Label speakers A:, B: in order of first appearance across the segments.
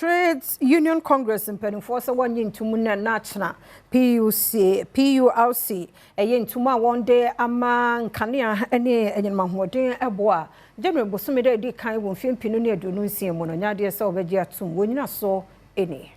A: Trades Union Congress mpanimfoɔ sɛ wɔnnye ntom na n'akyena PUC PURC ɛyɛ ntom a wɔde ama nkanea ne anyinam ahoɔden ɛboa January bosome dɛ edi kan wɔ mfeɛ 2026 mu no, nyɛ adeɛ sɛ wɔbɛgye atom. Wɔnyina so nie.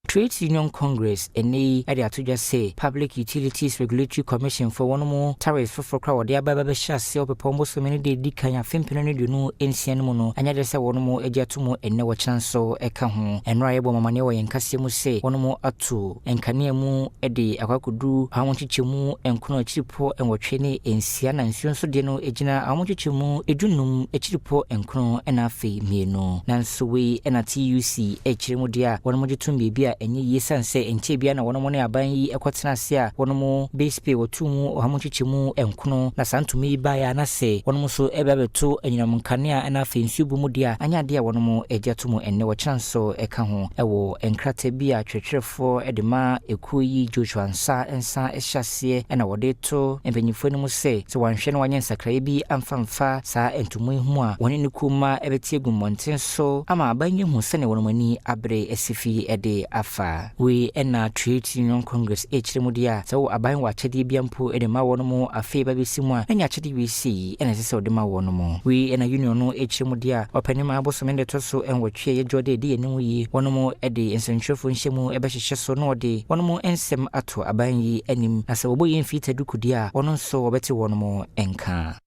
B: Trades Union Congress ɛnɛ yi de ato dwa sɛ Public Utilities Regulatory Commission foɔ wɔn mu tariffs foforɔ koraa wɔde aba bɛhyɛ aseɛ Ɔpɛpɔn bosome no de di kan afe 2026 no mu no, anyɛ de sɛ wɔn mu agye ato mu ɛnnɛ wɔkyena nso ɛka ho. Ɛno a yɛbɔ amamanneɛ wɔ yɛn kaseɛ mu sɛ wɔn mu ato nkanea mu de akɔ akɔduru 9.86 kɛtɛ, na nsuo nso deɛ no gyina 15.15.9 2. Nanso wei ɛna TUC ɛkyerɛ mu deɛ a wɔn mu gye tom biribi a ɛnyɛ yie, sane sɛ nkyɛn bia na wɔn ne aban yi ɛkɔtena ase a wɔn mu base pay wɔto mu 9% na saa ntoma yi baeɛ a na sɛ wɔn nso ɛbɛ abɛto anyinam nkanea ɛna afei nsuo bu mu deɛ a, anyɛ adeɛ a wɔn mu agye ato mu ɛnnɛ wɔkyena nso ɛka ho. Ɛwɔ nkrataa bi a twerɛtwerɛfoɔ de ma ekuo yi, Joshua Nsa nsa ɛhyɛ aseɛ, ɛna wɔde to mpanyinfoɔ no mu sɛ wɔanhwɛ no wɔanyɛ nsakraeɛ bi amfamfa saa ntoma yi ho a, wɔne ne kuo ma ɛbɛte agu mmɔnten so ama aban yi hu sɛnea wɔn ani abere asi fi ɛde afa. Wei ɛna Trade Union Congress ɛkyerɛ mu deɛ a sɛ wɔ aban wɔ akyɛdeɛ bia mpo ɛde ma wɔn mu afei ba bɛsi mu a, na nyɛ akyɛdeɛ wei sei ɛna ɛsɛ sɛ wɔde ma wɔn mu. Wei ɛna union no ɛkyerɛ mu deɛ a ɔpanin abosome de to so 8 a yɛdwo de ɛdi anim yi, wɔn mu ɛde nsɛntwerɛfoɔ nhyɛ mu ɛbɛhyehyɛ so na wɔde wɔn mu nsɛm ato aban yi anim, na sɛ wɔbɔ yɛn mfii taduku deɛ a, wɔn nso wɔbɛte wɔn mu nka.